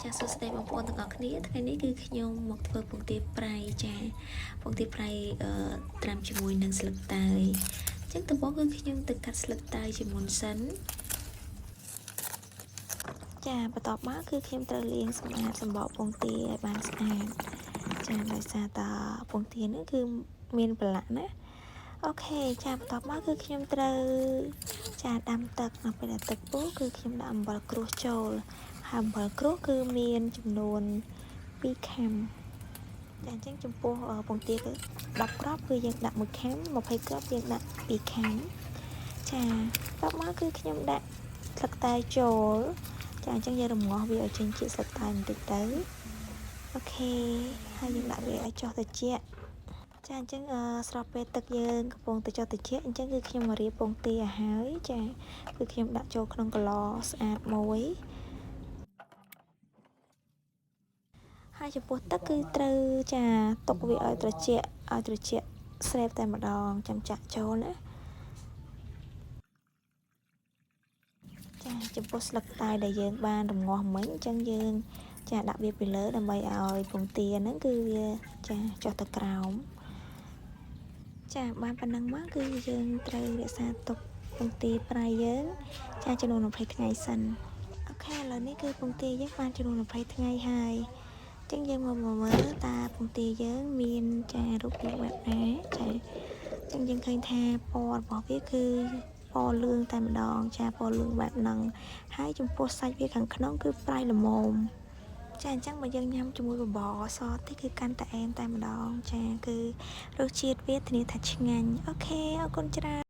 ចាសួស្តីបងប្អូនទាំងអស់គ្នាថ្ងៃនេះគឺខ្ញុំមកធ្វើពងទាប្រៃចាពងទាប្រៃអឺត្រាំជាមួយនឹងស្លឹកតើយអញ្ចឹងដំបូងគឺខ្ញុំទៅកាត់ស្លឹកតើយជាមុនសិនចាបន្ទាប់មកគឺខ្ញុំត្រូវលាងសម្អាតសម្បកពងទាឲ្យបានស្អាតចាដោយសារតាពងទានេះគឺមានប្រឡាក់ណាOK ចាបន្ទាប់មកគឺខ្ញុំត្រូវចាដាំទឹកនៅពេលដែលទឹកពុះគឺខ្ញុំដាក់អំបិលក្រួសចូលហើយអំបិលក្រួសគឺមានចំនួន2ខាំចាអញ្ចឹងចំពោះពងទាគឺ10គ្រាប់គឺយើងដាក់1ខាំ20គ្រាប់យើងដាក់2ខាំចាបន្ទាប់មកគឺខ្ញុំដាក់ស្លឹកតែចូលចាអញ្ចឹងយើងរំងាស់វាឲ្យចេញជាតិស្លឹកតែបន្តិចទៅOK ហើយយើងដាក់វាឲ្យចុះត្រជាក់ចាអញ្ចឹងស្របពេលទឹកយើងកំពុងទៅចុះត្រជាក់អញ្ចឹងគឺខ្ញុំមករៀបពងទាឲ្យហើយចាគឺខ្ញុំដាក់ចូលក្នុងកឡស្អាតមួយហើយចំពោះទឹកគឺត្រូវចាទុកវាឲ្យត្រជាក់ឲ្យត្រជាក់ស្រេបតែម្ដងចាំចាក់ចូលណាចាចំពោះស្លឹកតែដែលយើងបានរងាស់មិញអញ្ចឹងយើងចាដាក់វាពីលើដើម្បីឲ្យពងទាហ្នឹងគឺវាចាចុះទៅក្រោមចាបានប៉ុណ្ណឹងមកគឺយើងត្រូវរក្សាទុកពងទាប្រៃយើងចាចំនួន20ថ្ងៃសិន OK ឥឡូវនេះគឺពងទាយើងបានចំនួន20ថ្ងៃហើយចឹងយើងមកមើលតើពងទាយើងមានចារូបរាងបែបណាចាចឹងយើងឃើញថាពណ៌របស់វាគឺពណ៌លឿងតែម្ដងចាពណ៌លឿងបែបហ្នឹងហើយចំពោះសាច់វាខាងក្នុងគឺប្រៃល្មមចាអញ្ចឹងបើយើងញ៉ាំជាមួយបបរសតិចគឺកាន់តែអែមតែម្ដងចាគឺរសជាតិវាធានាថាឆ្ងាញ់OK អរគុណច្រើន។